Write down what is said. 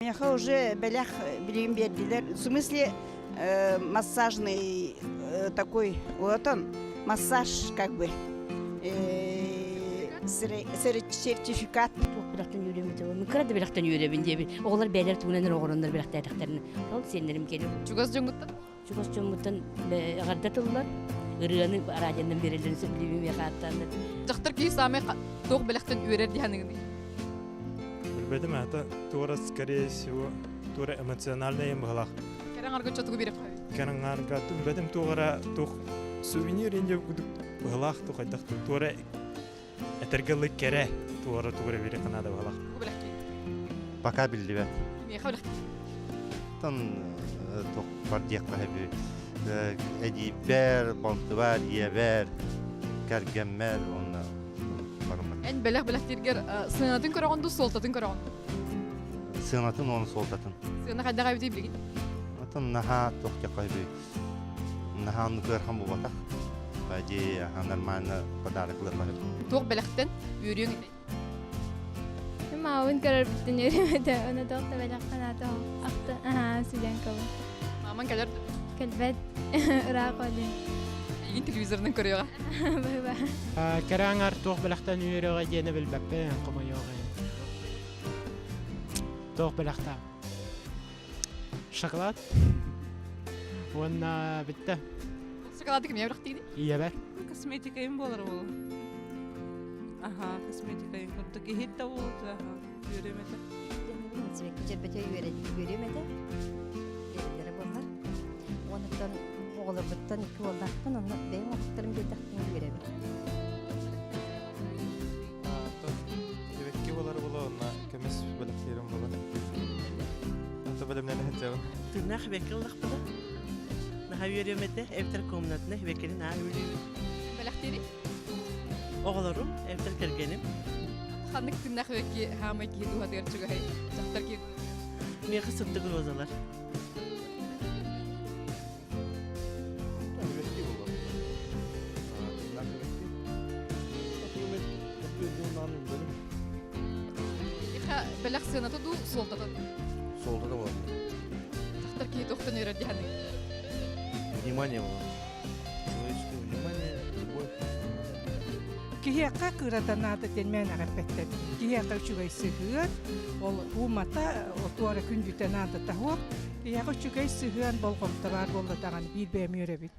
Миэхэ уже бэлэх билигин биэрдилэр. В смысле массажный такой вот он массаж как бы сертификат. Туох бэлэхтэн үөрэммитэ буолла. Кыра да бэлэхтэн үөрэбин диэбин. Оҕолор бэйэлэр тугунан эрэ оҕороннор бэлэхтээтэхтэринэ. Ол сиэннэрим кэлин. Чугас дьоҥҥуттан? Чугас дьоммуттан эҕэрдэ тыллар. Ырыаны радионан биэрэллэрин сөбүлүүбүн миэхэ ааттааннар. Дьахтар киһи саамай туох бэлэхтэн үөрэр дии саныыгыный? Билбэтим это туора скорее всего туора эмоциональный быһылаах. Кэрэ аҥарга чотугу биэриэххэ үһү. Кэрэ аҥарга билбэтим туора туох сувенир инде кудук быһылаах ту хайдах туора этэргэ ылы кэрэ туора тугура биэриэххэ наада быһылаах. Тугу бэлэхтиир? Пока биллибэт. Миэхэ бэлэхтиир. Тон туох бар диэххэ сөбүй. Эдииппэр, балтыбар, ийэбэр, кэргэммэр уонна барыммат. Эн бэлэх бэлэхтииргэр сыанатын көрөҕүн дуу, суолтатын көрөҕүн? Сыанатын уонна суолтатын. Сыана хайдах эбитий билигин? Отон наһаа туох диэххэ сөбүй. Наһаа оннук ыарахан буолбатах. По идее, нормально подарок ылыахха сөп. Туох бэлэхтэн үөрүөҥ этэй? Маабын көрөрбүттэн үөрүм этэ. Ону туох да бэлэххэ наата ахта аһаа студенткабын. Маамаҥ кэлэр Кэлбэт ыраах олин. Эйигин телевизорынан көрүөҕэ. Быһыба. Кэрэ аҥар туох бэлэхтэн үөрүөҕэ диэни билбэппин, хомойуоҕай. Туох бэлэхтээх? Шоколад. Уонна бүттэ. Шоколады кимиэ бэлэхтиигиний? Ийэбэр. Косметикайым буолар буолу. Аха, косметикайым курдук иһит да буолута, аха, үөрүөм этэ. Сибэкки дьөрбөтө үөрүөм этэ. Үөрэллэрэ буоллар. Уонуттан оҕолорбуттан икки уоллаахпын, онно бэйэм оҕуттарым биэрдэхпинэ үөрэбин. Сибэкки буолар буолуо, онно көмүс бэлэхтиирим буолуо. Онто бэлэмнэнэ сылдьабын. Тыыннаах сибэкки ыллахпына, наһаа үөрүөм этэ, эбэтэр комнатына сибэккини наһаа үөрүүбүн. Бэлэхтиирий? Оҕолорум, эбэтэр кэргэним. Ханнык тыыннаах сибэкки хаамай киһи дууһатыгар чугаһай, дьахтар киһи Миэхэ сырдык розалар. Бэлэх сыаната дуу, суолтата дуу? Суолтата буолар. Дьахтар киһи туохтан үөрэр дии саныыр? Внимание буолар. Человеческое внимание, любовь. Киһиэхэ кырата наада диэн мээнэҕэ эппэттэр. Киһиэхэ үчүгэй сыһыан, ол уумата, отуора күндүтэ наадата суох. Киһиэхэ үчүгэй сыһыан болҕомто баар буолла даҕаны биир бэйэм үөрэбин.